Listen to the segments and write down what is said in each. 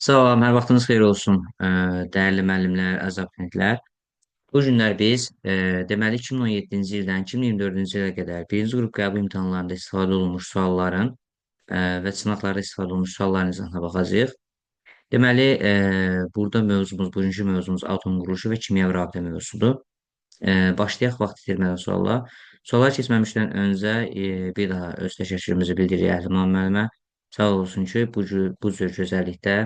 Salam, hər vaxtınız xeyir olsun, dəyərli müəllimlər, əziz abituriyentlər. Bu günlər biz, deməli, 2017-ci ildən 2024-cü ilə qədər birinci qrup qəbul imtahanlarında istifadə olunmuş sualların və sınaqlarda istifadə olunmuş sualların izahına baxacağıq. Deməli, burada mövzumuz, bugünkü mövzumuz atom quruluşu və kimyəvi rabitə mövzusudur. Başlayaq vaxt itirmədən sualla. Suala keçməmişdən öncə bir daha öz təşəkkürümüzü bildiririk Əhliman müəllimə. Sağ olsun ki, bu cür gözəllikdə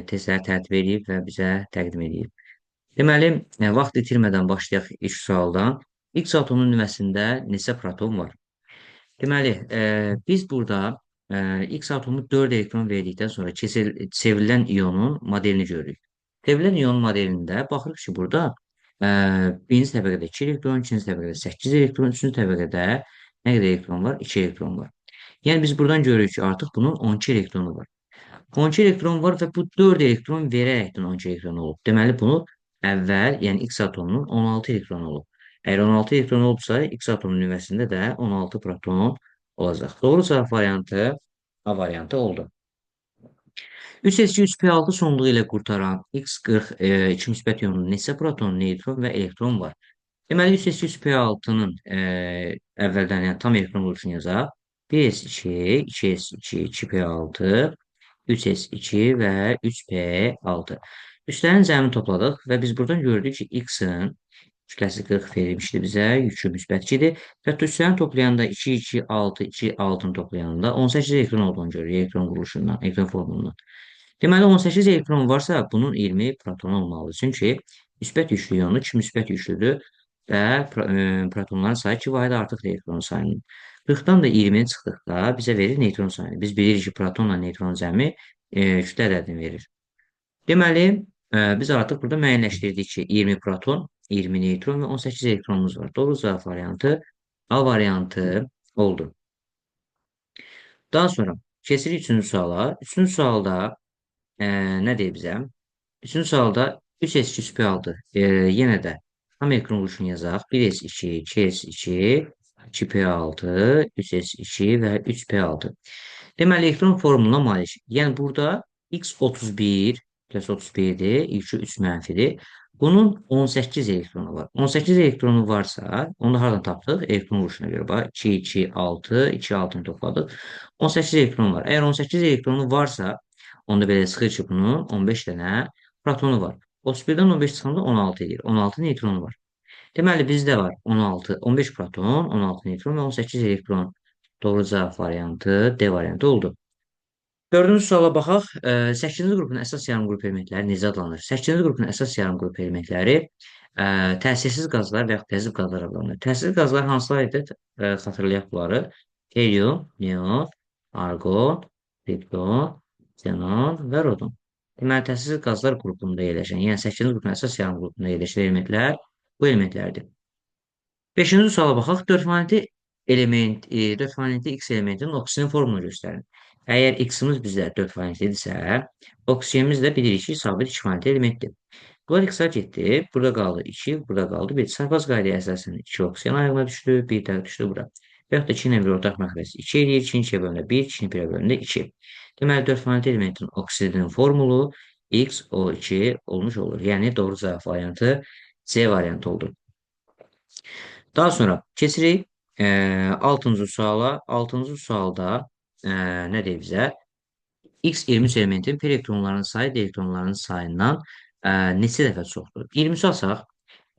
testləri tərtib edib və bizə təqdim edib. Deməli, vaxt itirmədən başlayaq ilk sualdan. X atomunun nüvəsində neçə proton var? Deməli, biz burada X atomu 4 elektron verdikdən sonra çevrilən iyonun modelini görürük. Çevrilən iyon modelində baxırıq ki, burada birinci təbəqədə 2 elektron, ikinci təbəqədə 8 elektron, üçüncü təbəqədə nə qədər elektron var? 2 elektron var. Yəni, biz buradan görürük ki, artıq bunun 12 elektronu var. 12 elektron var və bu 4 elektron verərəkdən 12 elektron olub. Deməli, bunu əvvəl, yəni X atomunun 16 elektronu olub. Əgər 16 elektron olubsa, X atomunun nüvəsində də 16 proton olacaq. Doğru cavab variantı A variantı oldu. 3S2, 3P6 sonluğu ilə qurtaran X40 2 müsbət ionunda neçə proton, neytron və elektron var? Deməli, 3S2, 3P6-nın əvvəldən, yəni tam elektron quruluşunu yazaq. 1S2, 2S2, 2P6, 3S2 və 3P6. Üstlərin cəmini topladıq və biz buradan gördük ki, X-in kütləsi 40 verilmişdi bizə, yükü müsbət 2-dir. Və üstlərini toplayanda 2, 2, 6, 2, 6-nı toplayanda 18 elektron olduğunu görürük elektron quruluşundan, elektron formulundan. Deməli, 18 elektron varsa, bunun 20 proton olmalıdır. Çünki müsbət yüklü iyonu 2 müsbət yüklüdür və protonların sayı 2 vahid artıqdır elektron sayının. 40-dan da 20-ni çıxdıqda bizə verir neytron sayını. Biz bilirik ki, protonla neytron cəmi kütlə ədədini verir. Deməli, biz artıq burada müəyyənləşdirdik ki, 20 proton, 20 neytron və 18 elektronumuz var. Doğru cavab variantı A variantı oldu. Daha sonra keçirik üçüncü suala. Üçüncü sualda nə deyir bizə? Üçüncü sualda 3S2, 3P6 yenə də tam elektron quruluşunu yazaq. 1S2, 2S2, 2P6, 3S2 və 3P6. Deməli, elektron formuluna malik. Yəni, burada X31 plus 31-dir, 2, 3 mənfidir. Bunun 18 elektronu var. 18 elektronu varsa, onu da hardan tapdıq? Elektron quruluşuna görə. Bax, 2, 2, 6, 2, 6-nı topladıq. 18 elektron var. Əgər 18 elektronu varsa, onda belə çıxır ki, bunun 15 dənə protonu var. 31-dən 15 çıxanda 16 edir. 16 neytronu var. Deməli, bizdə var 16, 15 proton, 16 neytron və 18 elektron. Doğru cavab variantı D variantı oldu. Dördüncü suala baxaq. 8-ci qrupun əsas yarım qrup elementləri necə adlanır? 8-ci qrupun əsas yarım qrup elementləri təsirsiz qazlar və yaxud təzyiq qazlar adlanır. Təsirsiz qazlar hansılar idi? Xatırlayaq bunları. Helium, neon, argon, kripton, xenon və rodon. Deməli, təsirsiz qazlar qrupunda yerləşən, yəni 8-ci qrupun əsas yarım qrupunda yerləşən elementlər bu elementlərdir. 5-ci suala baxaq. 4 valentli element, 4 valentli X elementinin oksinin formulunu göstərin. Əgər X-imiz bizdə 4 valentlidirsə, oksigenimiz də bilirik ki, sabit 2 valentli elementdir. Bunlar X-a getdi. Burada qaldı 2, burada qaldı 1. Sarfaz qaydaya əsasən 2 oksigen ayağına düşdü, 1 də düşdü bura. Və yaxud da 2 ilə 1 ortaq məxrəc 2 eləyir, 2-ni 2-yə bölündə 1, 2-ni 1-ə bölündə 2. Deməli, 4 valentli elementin oksidinin formulu XO2 olmuş olur. Yəni, doğru cavab variantı C variantı oldu. Daha sonra keçirik 6-cı suala. 6-cı sualda nə deyir bizə? X23 elementin p elektronlarının sayı D elektronlarının sayından neçə dəfə çoxdur? 23 alsaq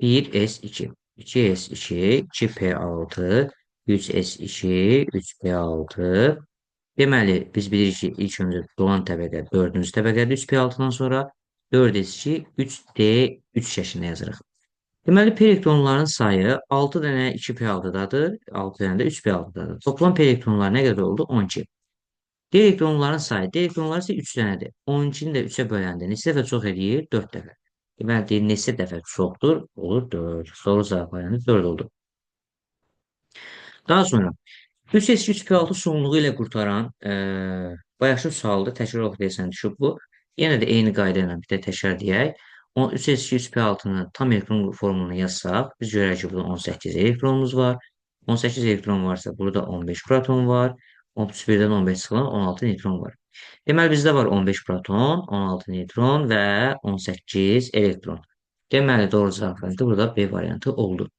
1S2, 2S2, 2P6, 3S2, 3P6. Deməli, biz bilirik ki, ilk öncə dolan təbəqə 4-cü təbəqədir 3P6-dan sonra 4S2, 3D3 şəklində yazırıq. Deməli, p elektronların sayı 6 dənə 2P6-dadır, 6 dənə də 3P6-dadır. Toplam p elektronlar nə qədər oldu? 12. D elektronların sayı, D elektronları isə 3 dənədir. 12-ni də 3-ə böləndə neçə dəfə çox eləyir? 4 dəfə. Deməli, deyir, neçə dəfə çoxdur? Olur 4. Doğru cavab variantı 4 oldu. Daha sonra 3S2, 3P6 sonluğu ilə qurtaran bayaqşı sualdır. Təkrar oxu deyəsən düşüb bu. Yenə də eyni qayda ilə bir də təkrar deyək. 3S2, 3P6-nı tam elektron formulunu yazsaq, biz görərik ki, burada 18 elektronumuz var. 18 elektron varsa, burada 15 proton var. 31-dən 15 çıxılan 16 neytron var. Deməli, bizdə var 15 proton, 16 neytron və 18 elektron. Deməli, doğru cavab variantı burada B variantı oldu.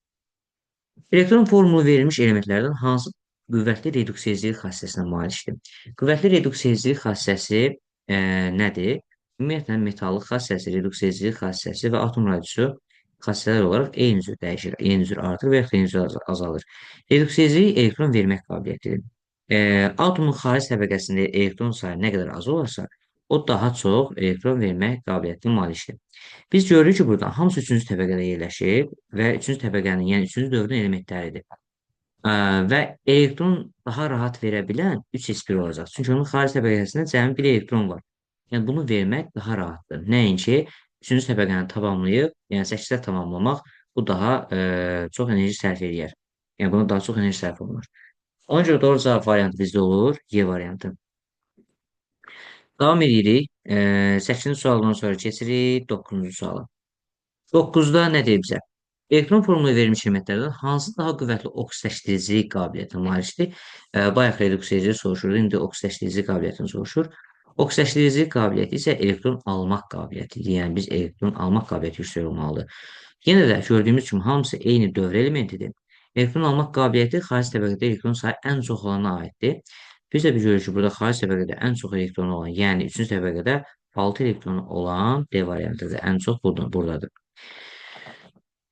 Elektron formulu verilmiş elementlərdən hansı qüvvətli reduksiyacılıq xassəsinə malikdir? Qüvvətli reduksiyacılıq xassəsi nədir? Ümumiyyətlə, metallıq xassəsi, reduksiyacılıq xassəsi və atom radiusu xassələr olaraq eyni cür dəyişir. Eyni cür artır və yaxud eyni cür azalır. Reduksiyacılıq elektron vermək qabiliyyətidir. Atomun xaric təbəqəsində elektron sayı nə qədər az olarsa, o daha çox elektron vermək qabiliyyətinə malikdir. Biz görürük ki, burada hamısı 3-cü təbəqədə yerləşib və 3-cü təbəqənin, yəni 3-cü dövrün elementləridir. Və elektron daha rahat verə bilən 3s1 olacaq. Çünki onun xaric təbəqəsində cəmi bir elektron var. Yəni, bunu vermək daha rahatdır. Nəinki 3-cü təbəqəni tamamlayıb, yəni 8-də tamamlamaq, bu daha çox enerji sərf eləyər. Yəni, buna daha çox enerji sərf olunur. Ona görə doğru cavab variantı bizdə olur, Y variantı. Davam edirik. 8-ci sualdan sonra keçirik 9-cu suala. 9-da nə deyir bizə? Elektron formulu verilmiş elementlərdən hansı daha qüvvətli oksidləşdiricilik qabiliyyətinə malikdir? Bayaq reduksiyacılığı soruşurdu, indi oksidləşdiricilik qabiliyyətini soruşur. Oksidləşdiricilik qabiliyyəti isə elektron almaq qabiliyyətidir. Yəni, biz elektron almaq qabiliyyəti yüksək olmalıdır. Yenə də gördüyümüz kimi hamısı eyni dövr elementidir. Elektron almaq qabiliyyəti xaric təbəqədə elektron sayı ən çox olana aiddir. Biz də görürük ki, burada xaric təbəqədə ən çox elektronu olan, yəni 3-cü təbəqədə 6 elektronu olan D variantıdır. Ən çox buradadır.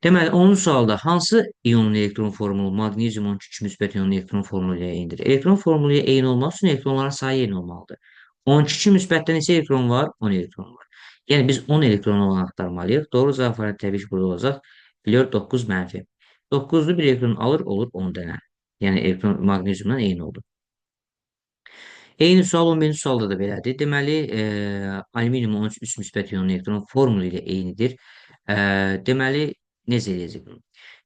Deməli, 10-cu sualda hansı ionun elektron formulu maqnezium 12 müsbət ionun elektron formulu ilə eynidir? Elektron formulu ilə eyni olmaq üçün elektronların sayı eyni olmalıdır. 12 müsbətdə neçə elektron var? 10 elektron var. Yəni, biz 10 elektron olanı axtarmalıyıq. Doğru cavab variantı təbii ki, burada olacaq. Flor 9 mənfi. 9-lu bir elektron alır, olur 10 dənə. Yəni, elektron maqneziumdan eyni oldu. Eyni sual 11-ci sualda da belədir. Deməli, alüminium 13 müsbət ionun elektron formulu ilə eynidir. Deməli, necə eləyəcək bunu?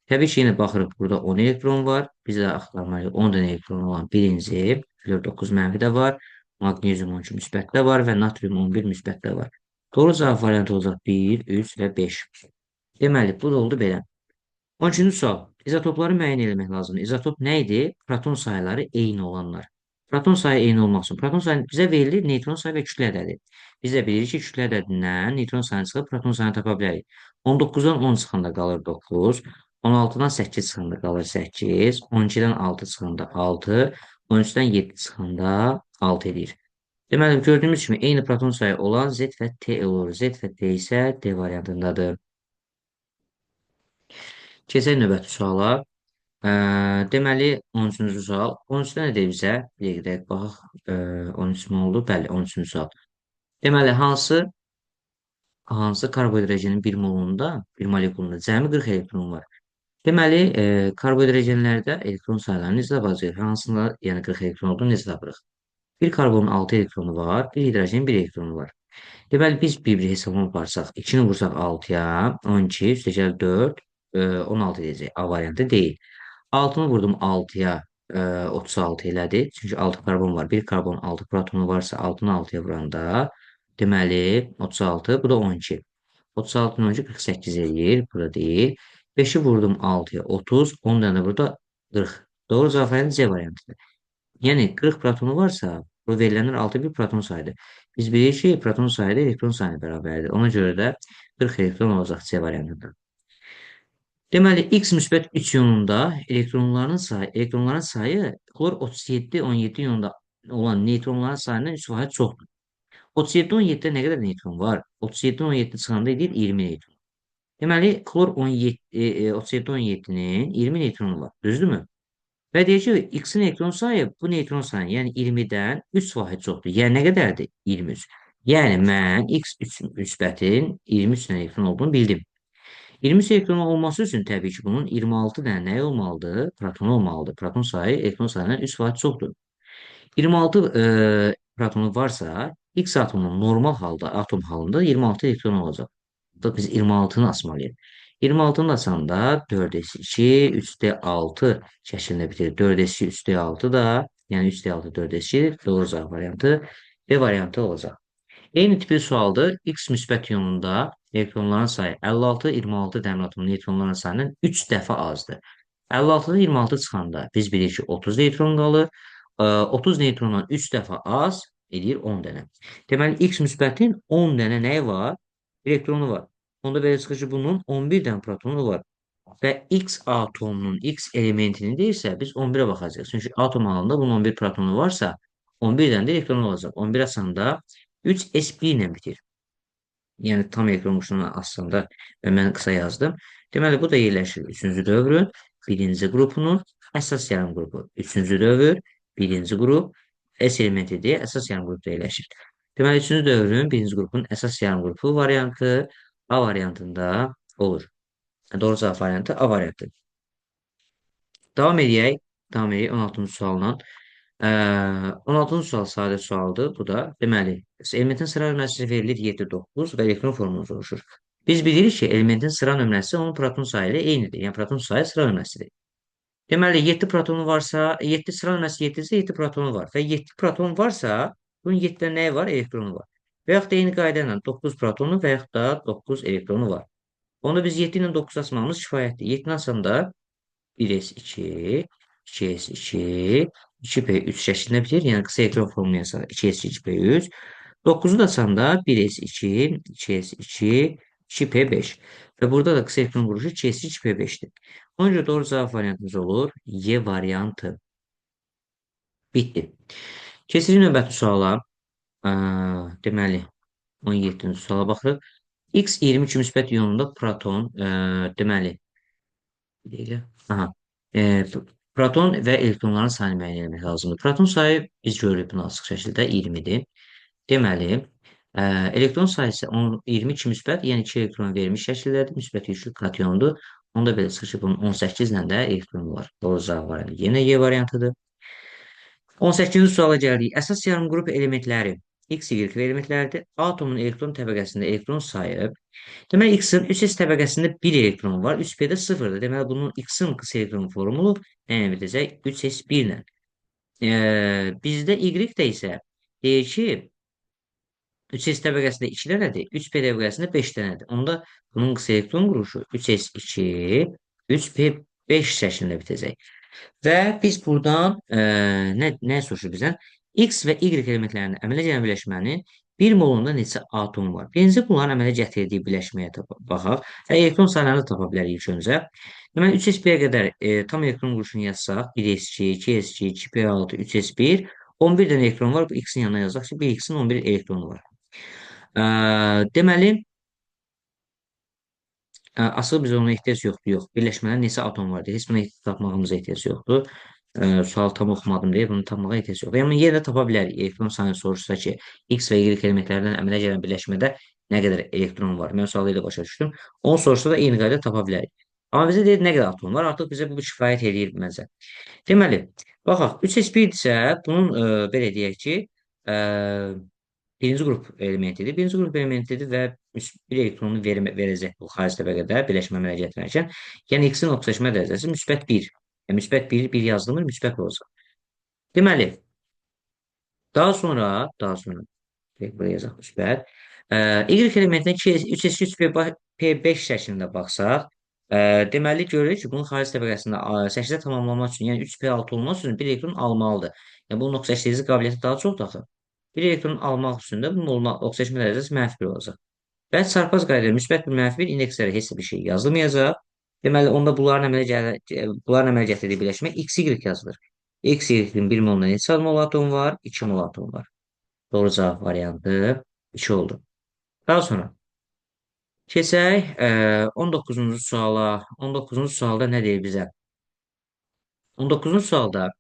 Təbii ki, yenə baxırıq, burada 10 elektron var. Biz də axtarmalıyıq 10 dənə elektron olan birinci, flor 9 mənfi də var, maqnezium 12 müsbət də var və natrium 11 müsbət də var. Doğru cavab variantı olacaq 1, 3 və 5. Deməli, bu da oldu belə. 13-cü sual. İzotopları müəyyən eləmək lazımdır. İzotop nə idi? Proton sayları eyni olanlar. Proton sayı eyni olmaq üçün. Proton sayı bizə verilir neytron sayı və kütlə ədədi. Biz də bilirik ki, kütlə ədədindən neytron sayını çıxıb proton sayını tapa bilərik. 19-dan 10 çıxanda qalır 9, 16-dan 8 çıxanda qalır 8, 12-dən 6 çıxanda 6, 13-dən 7 çıxanda 6 edir. Deməli, gördüyümüz kimi eyni proton sayı olan Z və T olur. Z və T isə D variantındadır. Keçək növbəti suala. Deməli, 13-cü sual. 13-də nə deyir bizə? Bir dəqiq baxaq. 13 mü oldu? Bəli, 13-cü sual. Deməli, hansı karbohidrogenin bir molunda, bir molekulunda cəmi 40 elektron var? Deməli, karbohidrogenlərdə elektron saylarını necə tapacağıq? Hansında, yəni 40 elektron olduğunu necə tapırıq? Bir karbonun 6 elektronu var, bir hidrogenin 1 elektronu var. Deməli, biz bir-bir hesablama aparsaq, 2-ni vursaq 6-ya, 12, üstəgəl 4, 16 edəcək. A variantı deyil. 6-nı vurdum 6-ya, 36 elədi. Çünki 6 karbon var. Bir karbon 6 protonu varsa 6-nı 6-ya vuranda, deməli, 36, bu da 12. 36-nı 12, 48 eləyir. Bu da deyil. 5-i vurdum 6-ya, 30, 10 dənə burada 40. Doğru cavab variantı C variantıdır. Yəni, 40 protonu varsa, bu verilənlər 6 bir proton sayıdır. Biz bilirik ki, proton sayı da elektron sayına bərabərdir. Ona görə də 40 elektron olacaq C variantında. Deməli, X müsbət 3 ionunda elektronların sayı klor 37-17 ionunda olan neytronların sayından 3% çoxdur. 37-17-də nə qədər neytron var? 37-17 çıxanda edir 20 neytron. Deməli, klor 37-17-nin 20 neytronu var. Düzdürmü? Və deyir ki, X-in elektron sayı bu neytron sayı, yəni 20-dən 3% çoxdur. Yəni, nə qədərdir? 23. Yəni, mən X3 müsbətin 23 dənə elektron olduğunu bildim. 23 elektron olması üçün təbii ki, bunun 26 dənə nəyi olmalıdır? Proton olmalıdır. Proton sayı elektron sayından 3% çoxdur. 26 protonu varsa, X atomunun normal halda, atom halında 26 elektron olacaq. Biz 26-nı asmalıyıq. 26-nı asanda 4s2, 3d6 şəklində bitirir. 4s2, 3d6 da, yəni 3d6, 4s2 doğru cavab variantı B variantı olacaq. Eyni tipli sualdır. X müsbət ionunda elektronların sayı 56, 26 dəmir atomu neytronların sayından 3 dəfə azdır. 56-da 26 çıxanda biz bilirik ki, 30 neytron qalır. 30 neytrondan 3 dəfə az, Eləyir 10 dənə. Deməli, X müsbətin 10 dənə nəyi var? Elektronu var. Onda belə çıxır ki, bunun 11 dənə protonu var. Və X atomunun, X elementinin deyirsə, biz 11-ə baxacağıq. Çünki atom halında bunun 11 protonu varsa, 11 dənə də elektronu olacaq. 11 asanda 3s1 ilə bitir. Yəni, tam elektron qurşunu aslında və mən qısa yazdım. Deməli, bu da yerləşir 3-cü dövrün 1-ci qrupunun əsas yarım qrupu. 3-cü dövr, 1-ci qrup, S elementidir, əsas yarım qrupda yerləşir. Deməli, 3-cü dövrün 1-ci qrupun əsas yarım qrupu variantı A variantında olur. Doğru cavab variantı A variantı. Davam edək. Davam edək 16-cı sualla. 16-cı sual sadə sualdır. Bu da deməli, elementin sıra nömrəsi verilir 7, 9 və elektron formulu soruşur. Biz bilirik ki, elementin sıra nömrəsi onun proton sayı ilə eynidir. Yəni, proton sayı sıra nömrəsidir. Deməli, 7 protonu varsa, 7 sıra nömrəsi 7 isə 7 protonu var. Və 7 proton varsa, bunun 7 də nəyi var? Elektronu var. Və yaxud da eyni qayda ilə 9 protonu və yaxud da 9 elektronu var. Onu biz 7 ilə 9 asmamız kifayətdir. 7-ni asanda 1s2, 2s2, 2p3 şəklində bitir. Yəni, qısa elektron formulu yazsaq 2s2, 2p3. 9-u da asanda 1s2, 2s2, 2p5. Və burada da qısa elektron quruluşu 2s2, 2p5-dir. Ona görə doğru cavab variantımız olur. Y variantı. Bitdi. Keçirik növbəti suala. Deməli, 17-ci suala baxırıq. X 22 müsbət ionunda proton, deməli, bir dəqiqə. Aha. Proton və elektronların sayını müəyyən etmək lazımdır. Proton sayı biz görürük bunu açıq şəkildə 20-dir. Deməli, elektron sayısı 22 müsbət, yəni 2 elektron vermiş şəkildədir. Müsbət yüklü kationdur. Onda belə çıxır ki, bunun 18 ilə də elektronu var. Doğru cavab variantı yenə Y variantıdır. 18-ci suala gəldik. Əsas yarım qrup elementləri X, Y elementlərdir. Atomun elektron təbəqəsində elektron sayı. Deməli, X-in 3S təbəqəsində 1 elektron var. 3P-də 0-dır. Deməli, bunun X-in qısa elektron formulu nə ilə bitəcək? 3S1 ilə. Bizdə Y-də isə deyir ki, 3S təbəqəsində 2 dənədir, 3P təbəqəsində 5 dənədir. Onda bunun qısa elektron quruluşu 3S2, 3P5 şəklində bitəcək. Və biz buradan nə soruşur bizdən? X və Y elementlərinin əmələ gələn birləşmənin 1 molunda neçə atom var? Birinci, bunların əmələ gətirdiyi birləşməyə baxaq. Və elektron saylarını tapa bilərik ilk öncə. Deməli, 3S1-ə qədər tam elektron quruluşunu yazsaq, 1S2, 2S2, 2P6, 3S1, 11 dənə elektron var. Bu X-in yanına yazaq ki, bir X-in 11 elektronu var. Deməli, asıl biz ona ehtiyac yoxdur. Yox, birləşmədə neçə atom var deyə heç buna tapmağımıza ehtiyac yoxdur. Sualı tam oxumadım deyə bunu tapmağa ehtiyac yoxdur. Yəni, yenə də tapa bilərik. Elektron sayını soruşsa ki, X və Y elementlərdən əmələ gələn birləşmədə nə qədər elektron var? Mən sualı ilə başa düşdüm. Onu soruşsa da eyni qayda tapa bilərik. Amma bizə deyir nə qədər atom var? Artıq bizə bu kifayət eləyir məncə. Deməli, baxaq, 3S1-dirsə, bunun belə deyək ki, birinci qrup elementidir. Birinci qrup elementidir və bir elektronu verəcək bu xarici təbəqədə birləşmə əmələ gətirərkən. Yəni, X-in oksidaşma dərəcəsi müsbət 1. Yəni, müsbət 1, 1 yazılmır, müsbət olacaq. Deməli, daha sonra, buraya yazaq müsbət. Y elementinə 3S2, 3P5 şəklində baxsaq, deməli, görürük ki, bunun xarici təbəqəsində 8-ə tamamlamaq üçün, yəni 3P6 olmaq üçün bir elektron almalıdır. Yəni, bunun oksidaşdırıcı qabiliyyəti daha çoxdur axı. Bir elektron almaq üçün də bunun oksidaşma dərəcəsi mənfi 1 olacaq. Və çarpaz qayda müsbət 1, mənfi 1 indekslərə heç bir şey yazılmayacaq. Deməli, onda bunların əmələ gətirdiyi birləşmə XY yazılır. XY-in 1 molunda neçə mol atom var? 2 mol atom var. Doğru cavab variantı 2 oldu. Daha sonra keçək 19-cu suala. 19-cu sualda nə deyir bizə? 19-cu sualda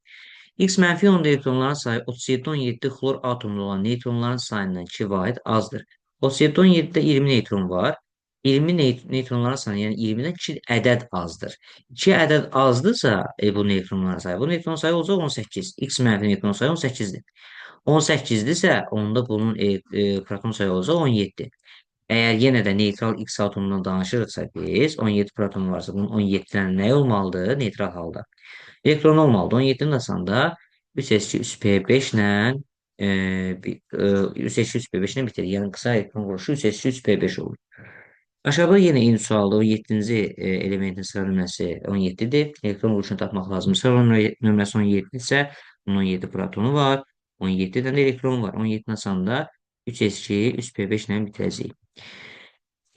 X mənfi 10 elektronların sayı 37,17 xlor atomlu olan neytronların sayından 2 vahid azdır. 37,17-də 20 neytron var. 20 neytronların sayı, yəni 20-dən 2 ədəd azdır. 2 ədəd azdırsa, bu neytronların sayı. Bu neytron sayı olacaq 18. X mənfi neytron sayı 18-dir. 18-dirsə, onda bunun proton sayı olacaq 17. Əgər yenə də neytral X atomundan danışırıqsa biz, 17 proton varsa, bunun 17 dənə nə olmalıdır? Neytral halda. Elektron olmalıdır. 17-ni də asanda 3S2, 3P5 ilə 3S2, 3P5 ilə bitirir. Yəni, qısa elektron quruluşu 3S2, 3P5 olur. Aşağıda yenə eyni sualda 17-ci elementin sıra nömrəsi 17-dir. Elektron quruluşunu tapmaq lazımdır. Sıra nömrəsi 17 isə bunun 17 protonu var. 17 dənə elektron var. 17-ni açanda 3s2, 3p5 ilə bitirəcəyik.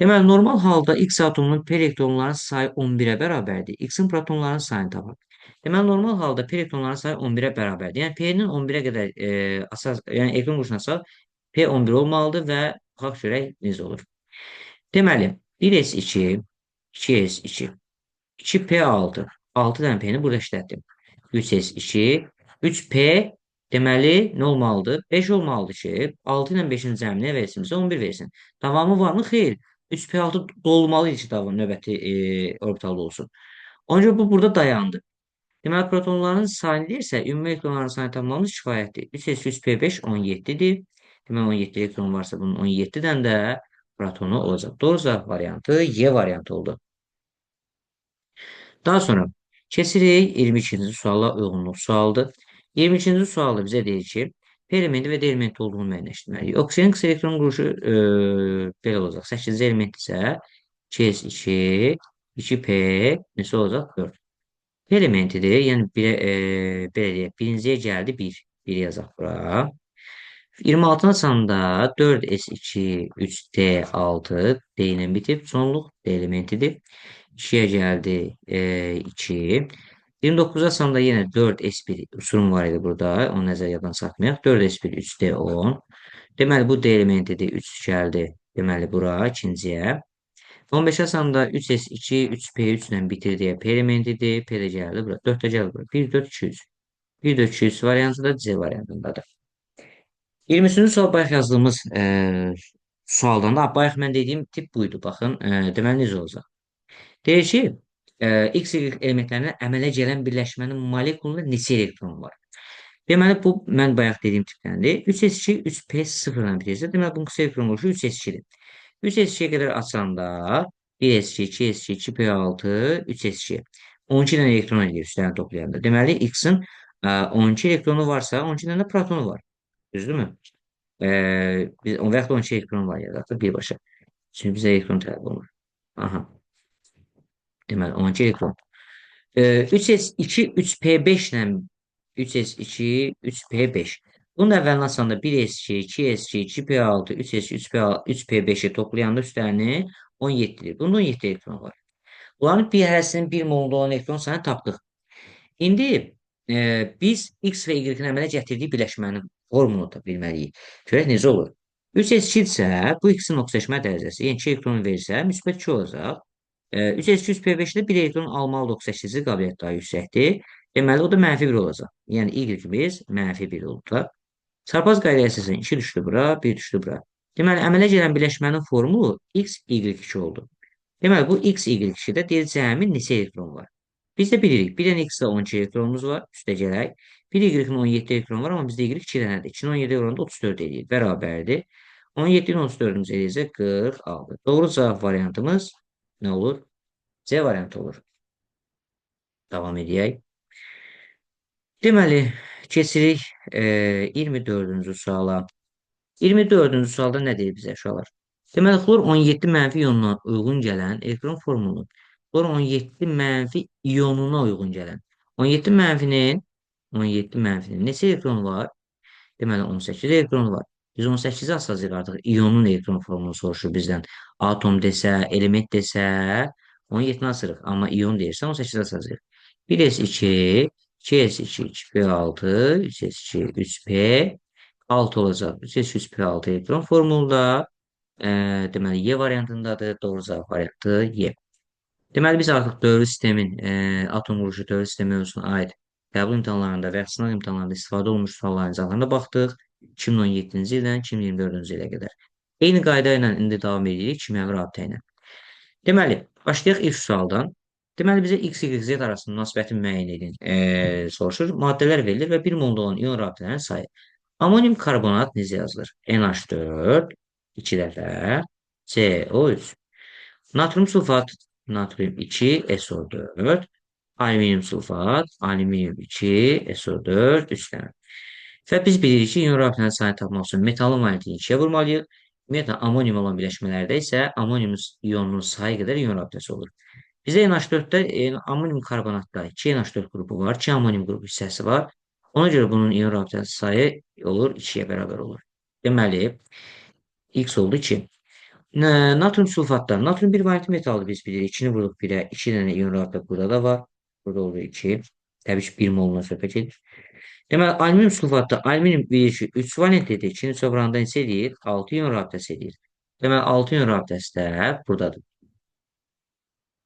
Deməli, normal halda X atomunun P elektronların sayı 11-ə bərabərdir. X-in protonların sayını tapaq. Deməli, normal halda P elektronların sayı 11-ə bərabərdir. Yəni, P-nin 11-ə qədər asas, yəni elektron quruşuna asaq, P 11 olmalıdır və baxaq görək necə olur. Deməli, 1s2, 2s2, 2p6, 6 dənə P-ni burada işlətdim. 3s2, 3p, deməli, nə olmalıdır? 5 olmalıdır ki, 6 ilə 5-in cəmini versin bizə 11 versin. Davamı varmı? Xeyr. 3p6 dolmalı idi ki, davam növbəti orbitalda olsun. Ona görə bu burada dayandı. Deməli, protonların sayını deyirsə, ümumi elektronların sayını tapmamız kifayətdir. 3s, 3p5 17-dir. Deməli, 17 elektron varsa bunun 17 dənə də protonu olacaq. Doğru cavab variantı Y variantı oldu. Daha sonra keçirik 22-ci suala, uyğunluq sualıdır. 22-ci sualda bizə deyir ki, P elementi və D elementi olduğunu müəyyənləşdirməliyik. Oksigenin qısa elektron quruluşu belə olacaq. 8-ci element isə 2s2, 2p neçə olacaq? 4. P elementidir. Yəni, belə deyək, birinciyə gəldi 1. 1 yazaq bura. 26-nı açanda 4s2, 3d6 D ilə bitib. Sonluq D elementidir. 2-yə gəldi 2. 29-a açanda yenə 4s1 uçurum var idi burada. Onu nəzər yaddan çıxartmayaq. 4s1, 3d10. Deməli, bu D elementidir. 3 gəldi. Deməli, bura ikinciyə. 15-ə açanda 3s2, 3p3 ilə bitir deyə P elementidir. P də gəldi bura. 4 də gəldi bura. 1, 4, 2, 3. 1, 4, 2, 3 variantı da C variantındadır. 23-cü sual bayaq yazdığımız sualdan da, bayaq mən dediyim tip buydu. Baxın, deməli necə olacaq? Deyir ki, X, Y elementlərindən əmələ gələn birləşmənin molekulunda neçə elektron var? Deməli, bu mən bayaq dediyim tipdəndir. 3s2, 3p0 ilə bitirsə, deməli, bunun qısa elektron quruluşu 3s2-dir. 3s2-yə qədər açanda 1s2, 2s2, 2p6, 3s2. 12 dənə elektron eləyir üstlərini toplayanda. Deməli, X-in 12 elektronu varsa, 12 dənə də protonu var. Düzdürmü? Və yaxud da 12 elektron var ya, birbaşa. Çünki bizə elektron tələb olunur. Aha. Deməli, 12 elektron. 3s2, 3p5 ilə 3s2, 3p5. Bunun əvvəlini açanda 1s2, 2s2, 2p6, 3s2, 3p5-i toplayanda üstlərini 17-dir. Bunda 17 elektron var. Bunların bir hərəsinin 1 molunda olan elektron sayını tapdıq. İndi biz X və Y-in əmələ gətirdiyi birləşmənin formulunu da bilməliyik. Görək necə olur. 3s2 isə bu X-in oksidaşma dərəcəsi, yəni 2 elektron verirsə, müsbət 2 olacaq. 3s2, 3p5-də 1 elektron almalı oksidaşdırıcı qabiliyyət daha yüksəkdir. Deməli, o da mənfi 1 olacaq. Yəni, Y-imiz mənfi 1 oldu. Çarpaz qaydaya əsasən 2 düşdü bura, 1 düşdü bura. Deməli, əmələ gələn birləşmənin formulu X, Y2 oldu. Deməli, bu X, Y2-də deyir cəmi neçə elektron var? Biz də bilirik, bir dənə X-də 12 elektronumuz var, üstə gələk. Bir Y-in 17 elektron var, amma bizdə Y 2 dənədir. 2-nin 17 oranında 34 eləyir, bərabərdir. 17-nin 34-ümüz eləyəcək 46. Doğru cavab variantımız nə olur? C variantı olur. Davam edək. Deməli, keçirik 24-cü suala. 24-cü sualda nə deyir bizə uşaqlar? Deməli, xlor 17 mənfi ionuna uyğun gələn elektron formulu. Xlor 17 mənfi ionuna uyğun gələn. 17 mənfinin neçə elektronu var? Deməli, 18 elektronu var. Biz 18-i asacağıq artıq. İyonun elektron formulu soruşur bizdən. Atom desə, element desə, 17-ni asırıq. Amma iyon deyirsə, 18-i asacağıq. 1s2, 2s2, 2p6, 3s2, 3p, 6 olacaq. 3s2, 3p6 elektron formulda. Deməli, Y variantındadır. Doğru cavab variantı Y. Deməli, biz artıq dövrü sistemin, atom quruluşu dövrü sistemi mövzusuna aid qəbul imtahanlarında və sınaq imtahanlarında istifadə olunmuş sualların cavablarına baxdıq. 2017-ci ildən 2024-cü ilə qədər. Eyni qayda ilə indi davam edirik kimyəvi rabitə ilə. Deməli, başlayaq ilk sualdan. Deməli, bizə X, Y, Z arasında münasibəti müəyyən edin soruşur. Maddələr verilir və bir molda olan ion rabitələrinin sayı. Amonyum karbonat necə yazılır? NH4, 2 dəfə, CO3. Natrium sulfat, natrium 2, SO4. Alüminium sulfat, alüminium 2, SO4, 3 dənə. Və biz bilirik ki, ion rabitələrinin sayını tapmaq üçün metalın valentini 2-yə vurmalıyıq. Ümumiyyətlə, amonyum olan birləşmələrdə isə amonyum ionunun sayı qədər ion rabitəsi olur. Bizdə NH4-də amonyum karbonatda 2 NH4 qrupu var, 2 amonyum qrupu hissəsi var. Ona görə bunun ion rabitəsi sayı olur 2-yə bərabər olur. Deməli, X oldu 2. Natrium sulfatda. Natrium bir valentli metaldır biz bilirik. 2-ni vururuq 1-ə. 2 dənə ion rabitə burada da var. Burada olur 2. Təbii ki, 1 moluna söhbət gedir. Deməli, alüminium sulfatda alüminium bilir ki, 3 valentlidir. 2-ni 3 vuranda neçə eləyir? 6 ion rabitəsi eləyir. Deməli, 6 ion rabitəsi də buradadır.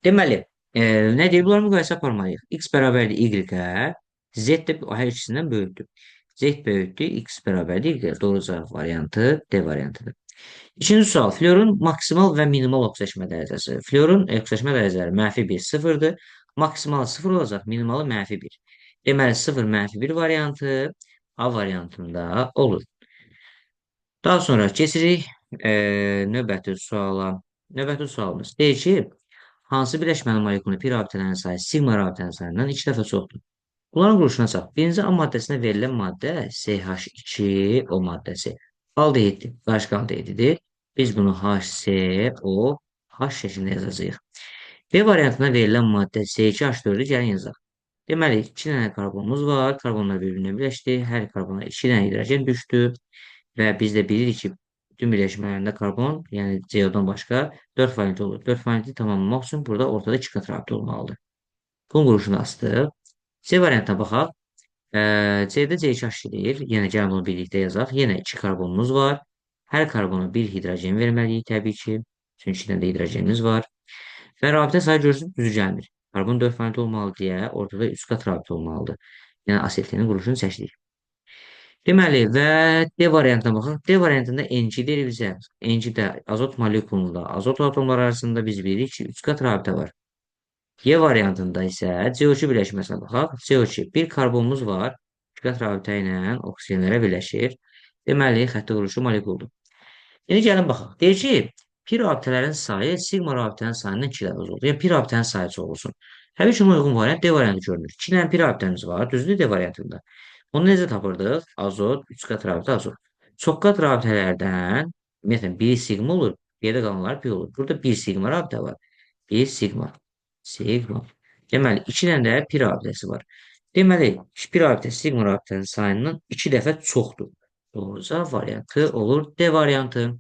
Deməli, nə deyir? Bunları müqayisə aparmalıyıq. X bərabərdir Y-ə, Z də hər ikisindən böyükdür. Z böyükdür, X bərabərdir Y. Doğru cavab variantı D variantıdır. İkinci sual, florun maksimal və minimal oksidaşma dərəcəsi. Florun oksidaşma dərəcələri mənfi 1, 0-dır. Maksimal 0 olacaq, minimalı mənfi 1. Deməli, 0, mənfi 1 variantı A variantında olur. Daha sonra keçirik növbəti suala. Növbəti sualımız deyir ki, hansı birləşmənin molekulu pi rabitələrinin sayı sigma rabitənin sayından 2 dəfə çoxdur? Bunların quruluşuna çat. Birinci A maddəsinə verilən maddə CH2O maddəsi. Aldehiddir, qarışıq aldehididir. Biz bunu HCO H şəklində yazacağıq. B variantına verilən maddə C2H4-ü gəlin yazaq. Deməli, 2 dənə karbonumuz var. Karbonlar bir-birinə birləşdi. Hər karbona 2 dənə hidrogen düşdü. Və biz də bilirik ki, bütün birləşmələrində karbon, yəni CO-dan başqa 4 valentli olur. 4 valentli tamamlamaq üçün burada ortada 2 qat rabitə olmalıdır. Bunun quruluşunu astıq. C variantına baxaq. C-də C2H deyir. Yenə gəlin bunu birlikdə yazaq. Yenə 2 karbonumuz var. Hər karbona 1 hidrogen verməliyik təbii ki. Çünki 2 dənə də hidrogenimiz var. Və rabitə sayı görürsünüz, düzü gəlmir. Karbon 4 valentli olmalı deyə ortada 3 qat rabitə olmalıdır. Yəni asetlenin quruluşunu seçdik. Deməli, və D variantına baxaq. D variantında N2 deyir bizə. N2-də azot molekulunda azot atomları arasında biz bilirik ki, 3 qat rabitə var. Y variantında isə CO2 birləşməsinə baxaq. CO2 bir karbonumuz var. 2 qat rabitə ilə oksigenlərə birləşir. Deməli, xətti quruluşu molekuldur. İndi gəlin baxaq. Deyir ki, pi rabitələrin sayı sigma rabitənin sayından 2 dəfə oldu. Yəni, pi rabitənin sayı çox olsun. Təbii ki, uyğun variant D variantı görünür. 2 dənə pi rabitəmiz var. Düzdür D variantında. Onu necə tapırdıq? Azot, 3 qat rabitə azot. Çox qat rabitələrdən, ümumiyyətlə, 1 sigma olur, yerdə qalanlar pi olur. Burada 1 sigma rabitə var. 1 sigma. Sigma. Deməli, 2 dənə də pi rabitəsi var. Deməli, pi rabitəsi sigma rabitənin sayından 2 dəfə çoxdur. Doğru cavab variantı olur D variantı.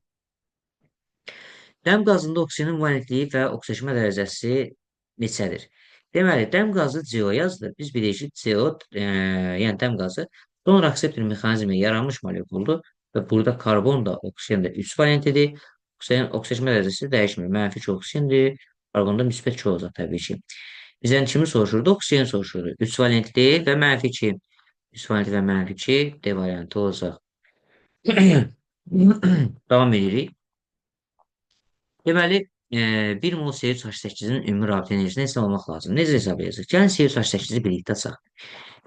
Dəm qazında oksigenin valentliyi və oksidaşma dərəcəsi neçədir? Deməli, dəm qazı CO yazılır. Biz bilirik ki, CO, yəni dəm qazı donor akseptor mexanizmi yaranmış molekuldur və burada karbon da oksigen də 3 valentlidir. Oksigen, oksidaşma dərəcəsi dəyişmir. Mənfi 2 oksigendir. Karbonda müsbət 2 olacaq təbii ki. Bizdən kimi soruşurdu? Oksigen soruşurdu. 3 valentli və mənfi 2. 3 valentli və mənfi 2 D variantı olacaq. Davam edirik. Deməli, 1 mol C3H8-in ümumi rabitə enerjisini hesablamaq lazımdır. Necə hesablayacaq? Gəlin C3H8-i birlikdə açaq.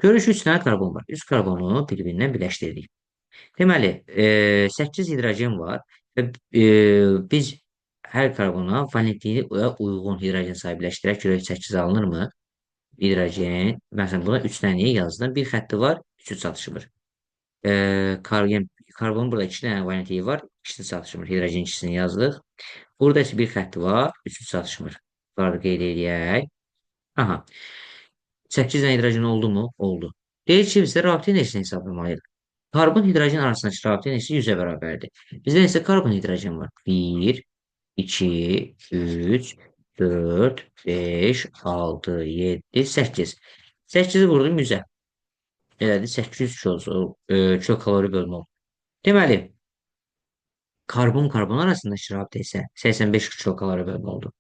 Görürük ki, 3 dənə karbon var. 3 karbonu bir-birindən birləşdirdik. Deməli, 8 hidrogen var və biz hər karbona valentliyinə uyğun hidrogen sayı birləşdirək. Görək 8 alınırmı? Hidrogen, məsələn, buna 3 dənəyə yazdım. Bir xətti var, 3-ü çatışmır. Karbonun burada 2 dənə valentliyi var, ikisi çatışmır. Hidrogen ikisini yazdıq. Burada isə bir xətti var, 3-ü çatışmır. Bunları qeyd eləyək. Aha. 8 dənə hidrogen oldu mu? Oldu. Deyir ki, bizdə rabitə enerjisini hesablamalıyıq. Karbon hidrogen arasındakı rabitə enerjisi 100-ə bərabərdir. Bizdə isə karbon hidrogen var. 1, 2, 3, 4, 5, 6, 7, 8. 8-i vurdum 100-ə. Elədir, 800 kilo kalori bölümü oldu. Deməli, karbon-karbon arasındakı rabitə isə 85 kilo kalori bölümü oldu.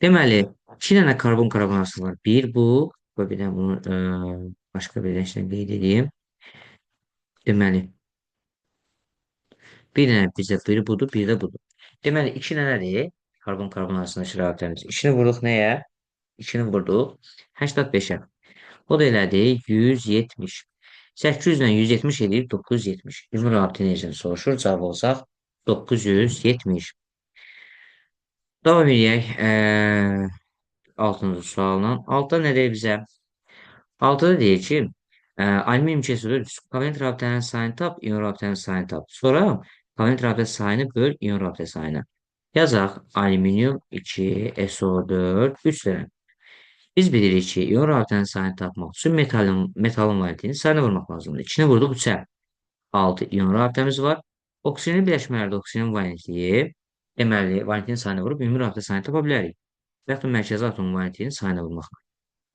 Deməli, 2 dənə karbon-karbon arasında var. Bir bu, və bir dənə bunu başqa bir dənə qeyd edeyim. Deməli, bir dənə bizdə biri budur, bir də budur. Deməli, 2 dənədir karbon-karbon arasındakı rabitəmiz. 2-ni vurduq nəyə? 2-ni vurduq 85-ə. O da elədi 170. 800 ilə 170 eləyir 970. Ümumi rabitə enerjisini soruşur. Cavab olsaq 970. Davam edək. 6-cı sualla. Altıda nə deyir bizə? Altıda deyir ki, alüminium KSO4 kovalent rabitənin sayını tap, ion rabitənin sayını tap. Sonra kovalent rabitə sayını böl ion rabitə sayına. Yazaq alüminium 2 SO4 3 dənə. Biz bilirik ki, ion rabitənin sayını tapmaq üçün metalın valentliyini sayına vurmaq lazımdır. 2-ni vurduq 3-ə. 6 ion rabitəmiz var. Oksigenin birləşmələrdə oksigenin valentliyi, deməli, valentliyinin sayını vurub ümumi rabitə sayını tapa bilərik. Və yaxud da mərkəzi atomun valentliyini sayına vurmaq.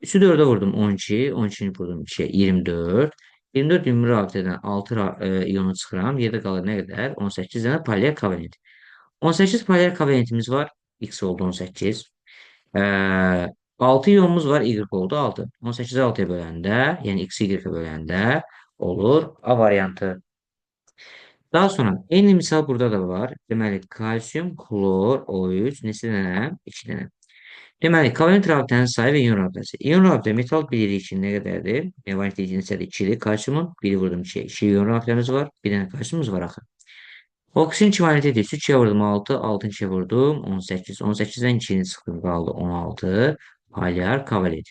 3-ü 4-ə vurdum 12, 12-ni vurdum 2-yə 24. 24 ümumi rabitədən 6 ionu çıxıram. Yerdə qalır nə qədər? 18 dənə polyar kovalent. 18 polyar kovalentimiz var. X oldu 18. 6 ionumuz var. Y oldu 6. 18-i 6-ya böləndə, yəni X-i Y-ə böləndə olur A variantı. Daha sonra eyni misal burada da var. Deməli, kalsium, klor, O3 neçə dənə? 2 dənə. Deməli, kovalent rabitənin sayı və ion rabitəsi. İon rabitə metal bilirik ki, nə qədərdir? Valentliyi neçədir? 2-dir. Kalsiumun 1-i vurdum 2-yə. 2 ion rabitəmiz var. Bir dənə kalsiumumuz var axı. Oksigen 2 valentlidir. 3-ü 2-yə vurdum 6, 6-nı 2-yə vurdum 18. 18-dən 2-ni çıxdım, qaldı 16. Polyar kovalent.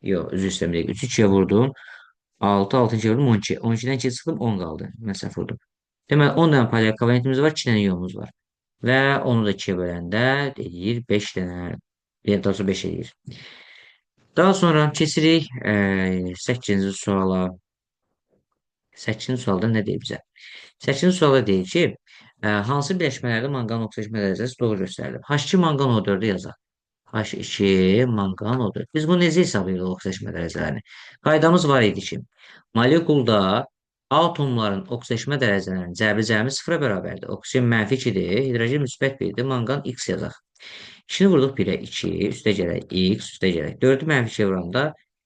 Yox, üzr istəyirəm, bir dəqiqə. 3-ü 2-yə vurdum. 6, 6-nı 2-yə vurdum 12. 12-dən 2 çıxdım, 10 qaldı. Məsəl vurdum. Deməli, 10 dənə polyar kovalentimiz var, 2 dənə ionumuz var. Və onu da 2-yə böləndə eləyir 5 dənə, daha doğrusu 5 eləyir. Daha sonra keçirik 8-ci suala. 8-ci sualda nə deyir bizə? 8-ci sualda deyir ki, hansı birləşmələrdə manqanın oksidaşma dərəcəsi doğru göstərilir? H2 manqan O4-ü yazaq. H2 manqan O4. Biz bunu necə hesablayırıq oksidaşma dərəcələrini? Qaydamız var idi ki, molekulda atomların oksidaşma dərəcələrinin cəbri cəmi sıfıra bərabərdir. Oksigen mənfi 2-dir, hidrogen müsbət 1-dir, manqan X yazaq. 2-ni vurduq 1-ə 2, üstə gələk X, üstə gələk 4-ü mənfi 2-yə vuranda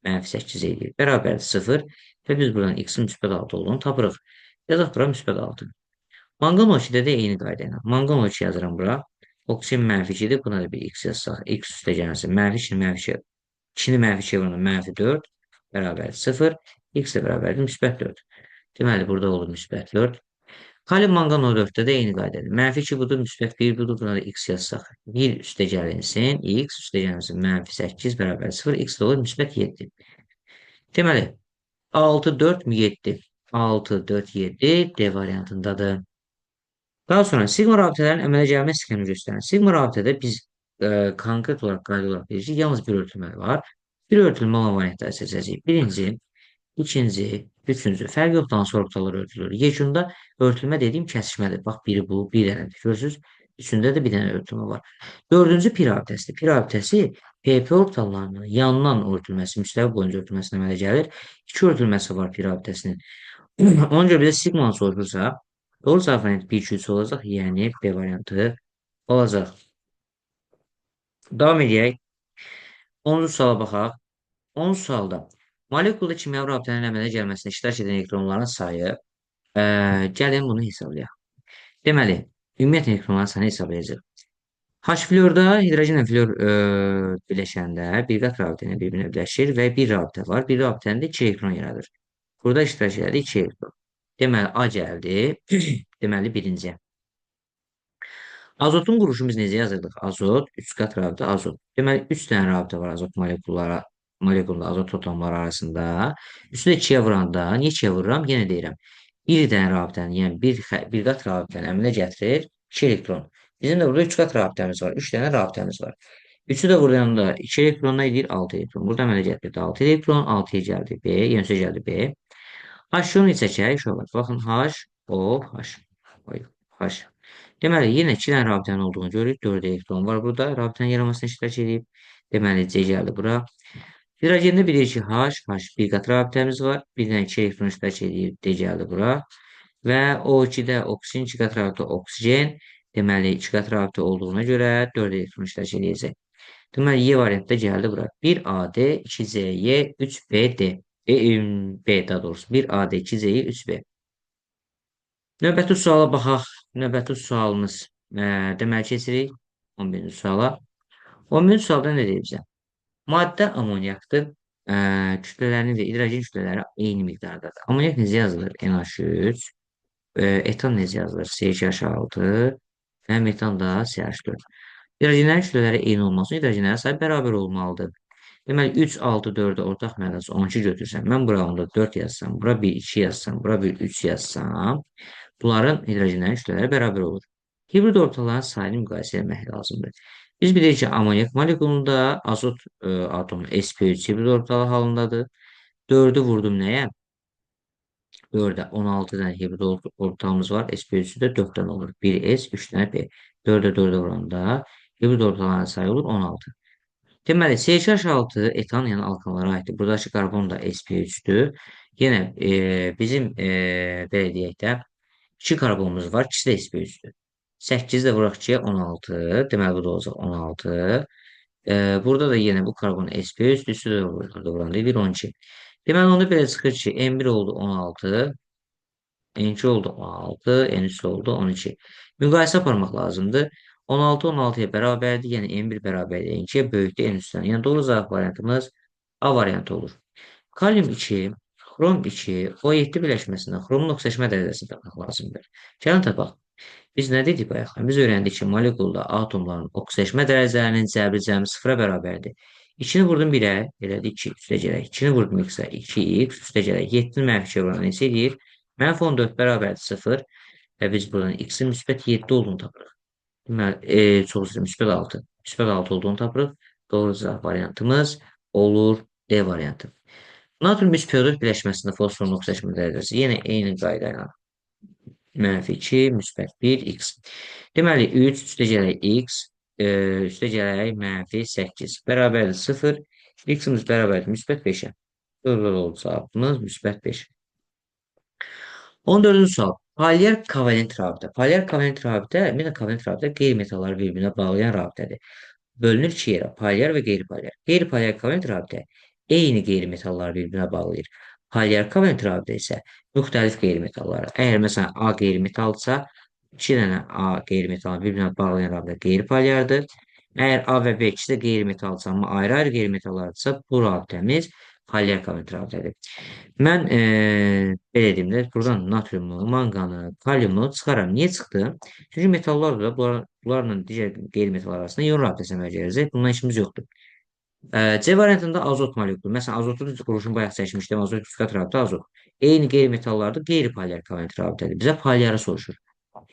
mənfi 8 eləyir. Bərabərdir 0 və biz buradan X-in müsbət 6 olduğunu tapırıq. Yazaq bura müsbət 6. Manqan O2-də də eyni qayda ilə. Manqan O2 yazıram bura. Oksigen mənfi 2-dir, buna da bir X yazsaq. X üstə gəlsin. Mənfi 2-ni mənfi 2, 2-ni mənfi 2-yə vuranda mənfi 4 bərabərdir 0. X də bərabərdir müsbət 4. Deməli, burada olur müsbət 4. Kalium manqan O4-də də eyni qaydadır. Mənfi 2 budur, müsbət 1 budur. Buna da X yazsaq. 1 üstə gəlinsin, X üstə gəlinsin, mənfi 8 bərabər 0. X də olur müsbət 7. Deməli, 6, 4, 7. 6, 4, 7 D variantındadır. Daha sonra siqma rabitələrin əmələ gəlmə sxemini göstərən. Siqma rabitədə biz konkret olaraq, qayda olaraq deyirik ki, yalnız bir örtülmə var. Bir örtülmə olan variantları seçəcəyik. Birinci, ikinci, üçüncü. Fərq yoxdur, hansı orbitallar örtülür. Yekunda örtülmə dediyim kəsişmədir. Bax, biri bu, bir dənədir. Görürsünüz, üçündə də bir dənə örtülmə var. Dördüncü pi rabitəsidir. Pi rabitəsi PP orbitallarının yandan örtülməsi, müstəvi boyunca örtülməsinə əmələ gəlir. İki örtülməsi var pi rabitəsinin. Ona görə bizə siqmanı soruşursa, doğru cavab variantı 1, 2, 3 olacaq, yəni B variantı olacaq. Davam edək. 10-cu suala baxaq. 10-cu sualda molekulda kimyəvi rabitələrin əmələ gəlməsində iştirak edən elektronların sayı, gəlin bunu hesablayaq. Deməli, ümumiyyətlə elektronların sayını hesablayacağıq. H florda hidrogenlə flor birləşəndə bir qat rabitə ilə bir-birinə birləşir və bir rabitə var. Bir rabitənin də 2 elektron yaradır. Burada iştirak edir 2 elektron. Deməli, A gəldi. Deməli, birinci. Azotun quruluşunu biz necə yazırdıq? Azot, 3 qat rabitə azot. Deməli, 3 dənə rabitə var azot molekulunda, azot atomları arasında. Üstü də 2-yə vuranda, niyə 2-yə vururam? Yenə deyirəm. Bir dənə rabitəni, yəni bir qat rabitəni əmələ gətirir 2 elektron. Bizim də burada 3 qat rabitəmiz var. 3 dənə rabitəmiz var. 3-ü də vuranda 2 elektronla edir 6 elektron. Burada əmələ gətirdi 6 elektron. 6-ya gəldi B, yəni 3-ə gəldi B. H-ını çəkək, uşaqlar. Baxın, H, O, H. H. Deməli, yenə 2 dənə rabitənin olduğunu görürük. 4 elektron var burada. Rabitənin yaranmasına iştirak edib. Deməli, C gəldi bura. Hidrogendə bilirik ki, H, H bir qat rabitəmiz var. Bir dənə 2 elektron iştirak edib. D gəldi bura. Və O2-də oksigen, 2 qat rabitə oksigen. Deməli, 2 qat rabitə olduğuna görə 4 elektron iştirak edəcək. Deməli, Y variantı da gəldi bura. 1AD, 2CY, 3BD. B daha doğrusu. 1AD, 2CY, 3B. Növbəti suala baxaq. Növbəti sualımız. Deməli, keçirik 11-ci suala. 11-ci sualda nə deyir bizə? Maddə amonyakdır. Kütlələrinin və hidrogen kütlələri eyni miqdardadır. Amonyak necə yazılır? NH3. Etan necə yazılır? CH6. Və metan da CH4. Hidrogenlərin kütlələri eyni olması üçün hidrogenlərin sayı bərabər olmalıdır. Deməli, 3, 6, 4-ə ortaq mənası 12 götürsəm, mən bura onda 4 yazsam, bura 1, 2 yazsam, bura 1, 3 yazsam, bunların hidrogenlərin kütlələri bərabər olur. Hibrid orbitalların sayını müqayisə etmək lazımdır. Biz bilirik ki, amonyak molekulunda azot atomu sp3 hibrid orbitalı halındadır. 4-ü vurdum nəyə? 4-ə 16 dənə hibrid orbitalımız var. sp3-ü də 4 dənə olur. 1s, 3 dənə p. 4-ə 4-ə vuranda hibrid orbitalların sayı olur 16. Deməli, C2H6 etan, yəni alkanlara aiddir. Buradakı karbon da sp3-dür. Yenə bizim belə deyək də 2 karbonumuz var. İkisi də sp3-dür. 8 də vuraq 2-yə 16. Deməli, bu da olacaq 16. Burada da yenə bu karbon sp3-dür. Üstü də vuranda 1, 12. Deməli, onda belə çıxır ki, N1 oldu 16, N2 oldu 16, N3 oldu 12. Müqayisə aparmaq lazımdır. 16 16-ya bərabərdir, yəni N1 bərabərdir N2-yə, böyükdür N3-dən. Yəni doğru cavab variantımız A variantı olur. Kalium 2, xrom 2, O7 birləşməsində xromun oksidaşma dərəcəsini tapmaq lazımdır. Gəlin tapaq. Biz nə dedik bayaq? Biz öyrəndik ki, molekulda atomların oksidaşma dərəcələrinin cəbri cəmi 0-a bərabərdir. 2-ni vurdum 1-ə, elədi 2, üstə gələk. 2-ni vurdum x-ə, 2x, üstə gələk. 7-ni mənfi 2-yə vuran neçə eləyir? Mənfi 14 bərabərdir 0 və biz buradan x-in müsbət 7 olduğunu tapırıq. Deməli, çox üzr, müsbət 6. Müsbət 6 olduğunu tapırıq. Doğru cavab variantımız olur D variantı. Natrium 3 PO4 birləşməsində fosforun oksidaşma dərəcəsi yenə eyni qayda ilə. Mənfi 2, müsbət 1, x. Deməli, 3 üstə gələk x, üstə gələk mənfi 8. Bərabərdir 0. X-imiz bərabərdir müsbət 5-ə. Doğru oldu cavabımız müsbət 5. 14-cü sual. Polyar kovalent rabitə. Polyar kovalent rabitə, ümumiyyətlə kovalent rabitə qeyri-metalları bir-birinə bağlayan rabitədir. Bölünür iki yerə, polyar və qeyri-polyar. Qeyri-polyar kovalent rabitə eyni qeyri-metalları bir-birinə bağlayır. Polyar kovalent rabitə isə müxtəlif qeyri-metalları. Əgər məsələn A qeyri-metaldırsa, 2 dənə A qeyri-metalını bir-birinə bağlayan rabitə qeyri-polyardır. Əgər A və B ikisi də qeyri-metaldırsa, amma ayrı-ayrı qeyri-metallardırsa, bu rabitəmiz polyar kovalent rabitədir. Mən belə deyim də, buradan natriumu, manqanı, kaliumu çıxaram. Niyə çıxdı? Çünki metallar da bunlarla digər qeyri-metallar arasında ion rabitəsi əmələ gələcək. Bundan işimiz yoxdur. C variantında azot molekulu. Məsələn, azotun quruluşunu bayaq çəkmişdim. Azot 3 qat rabitə azot. Eyni qeyri-metallarda qeyri-polyar kovalent rabitədir. Bizə polyarı soruşur.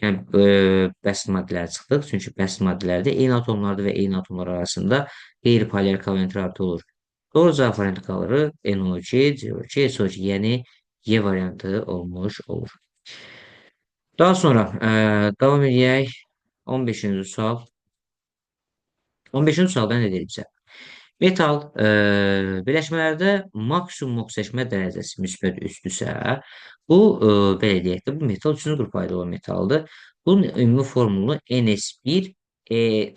Yəni, bəsit maddələri çıxdıq. Çünki bəsit maddələrdə eyni atomlarda və eyni atomlar arasında qeyri-polyar kovalent rabitə olur. Doğru cavab variantı qalır NO2, CO2, SO2, yəni Y variantı olmuş olur. Daha sonra davam edək. 15-ci sual. 15-ci sualda nə deyir bizə? Metal birləşmələrdə maksimum oksidaşma dərəcəsi müsbət 3-dürsə, bu belə deyək də, bu metal 3-cü qrupa aid olan metaldır. Bunun ümumi formulunu NS1,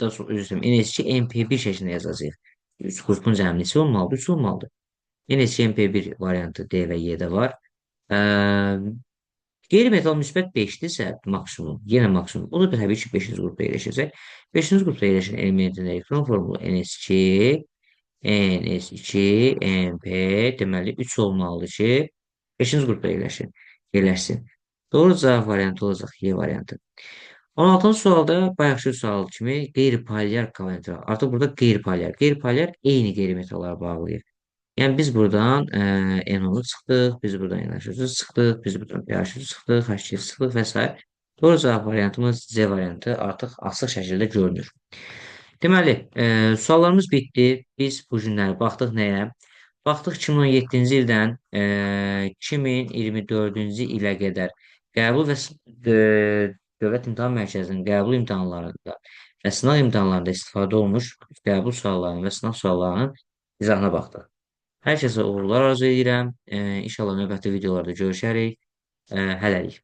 daha sonra özür istəyirəm, NS2, NP1 şəklində yazacağıq. 3 qrupun cəmi neçə olmalıdır? 3 olmalıdır. NS2, NP1 variantı D və Y-də var. Qeyri-metal müsbət 5-dirsə maksimum, yenə maksimum. O da təbii ki, 5-ci qrupda yerləşəcək. 5-ci qrupda yerləşən elementin elektron formulu NS2, NS2, NP, deməli 3 olmalıdır ki, 5-ci qrupda yerləşsin. Doğru cavab variantı olacaq Y variantı. 16-cı sualda bayaqki sual kimi qeyri-polyar kovalent rabitə. Artıq burada qeyri-polyar. Qeyri-polyar eyni qeyri-metallara bağlayır. Yəni biz buradan NO-nu çıxdıq, biz buradan NH3-ü çıxdıq, biz buradan pH-ı çıxdıq, H2-yi çıxdıq və s. Doğru cavab variantımız C variantı artıq açıq şəkildə görünür. Deməli, suallarımız bitdi. Biz bu günləri baxdıq nəyə? Baxdıq 2017-ci ildən 2024-cü ilə qədər qəbul və Dövlət İmtahan Mərkəzinin qəbul imtahanlarında və sınaq imtahanlarında istifadə olunmuş qəbul suallarının və sınaq suallarının izahına baxdıq. Hər kəsə uğurlar arzu edirəm. İnşallah növbəti videolarda görüşərik. Hələlik.